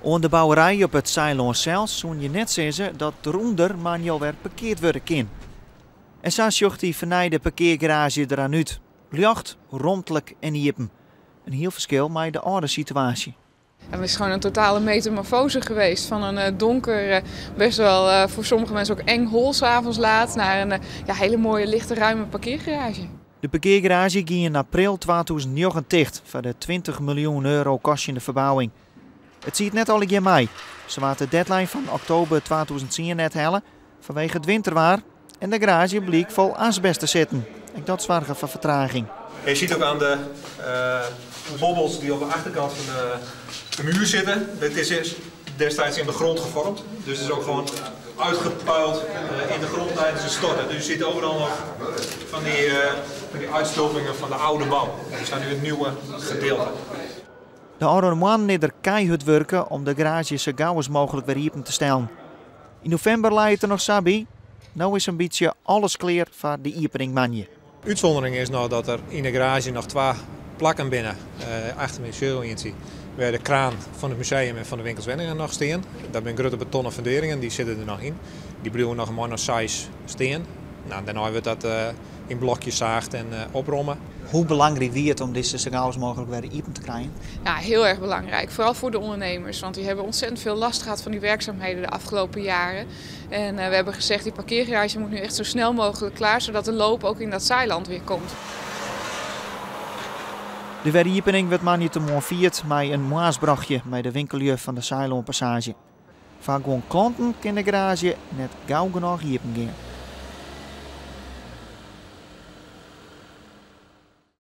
Oan de bouwerij op it Saailân sels soene je net sizze dat derûnder moandei wer parkeard wurde kin. En sa sjocht dy fernijde parkeargaraazje deroan út. Ljocht, romtlik en iepen. In hiel ferskil mei de âlde situaasje. Het is gewoon een totale metamorfose geweest. Van een donker, best wel voor sommige mensen ook eng hol 's avonds laat, naar een, ja, hele mooie, lichte, ruime parkeergarage. De parkeargaraazje gie yn april 2009 ticht foar de 20 miljoen euro kostjende ferbouwing. It siet net allegear mei. Se waard de deadline fan oktober 2010 net helle fanwege it winterwaar en de garaazje bliek fol asbest te sitten. Ek dat soarge foar fertraging. Je ziet ook aan de bobbels die op de achterkant van de muur zitten. Dit is destijds in de grond gevormd. Dus het is ook gewoon uitgepuild in de grond tijdens het storten. Dus je ziet overal nog van die uitstulpingen van de oude bouw. Er staat nu het nieuwe gedeelte. De ôfrûne moannen is der keihurd wurke om de garaazje sa gau as mooglik wer iepen te stellen. Yn novimber lei it der noch sa by. No is in bytsje alles klear foar de iepening moandei. Útsûndering is no dat der yn de garaazje noch twa plakken binne, achter my ientsje, wêr't de kraan fan it museum en fan de winkels wenningen noch stean. Dat binne grutte betonnen funderingen, dy sitte der noch yn. Dy bliuwe noch in moanne of 6 stean. Nou, dêrnei wurdt dat yn blokjes saagd en opromme. Hoe belangryk wie it om dizze sa gau as mooglik wer iepen te krijen? Ja, heel erg belangrijk. Vooral voor de ondernemers, want die hebben ontzettend veel last gehad van die werkzaamheden de afgelopen jaren. En we hebben gezegd, die parkeergarage moet nu echt zo snel mogelijk klaar, zodat de loop ook in dat Zaailand weer komt. De weriepening wurdt moandeitemoarn fierd mei in moarnsbrochje mei de winkellju fan de Saailânpassaazje. Foar guon klanten kin de garaazje net gau genôch iepen gean.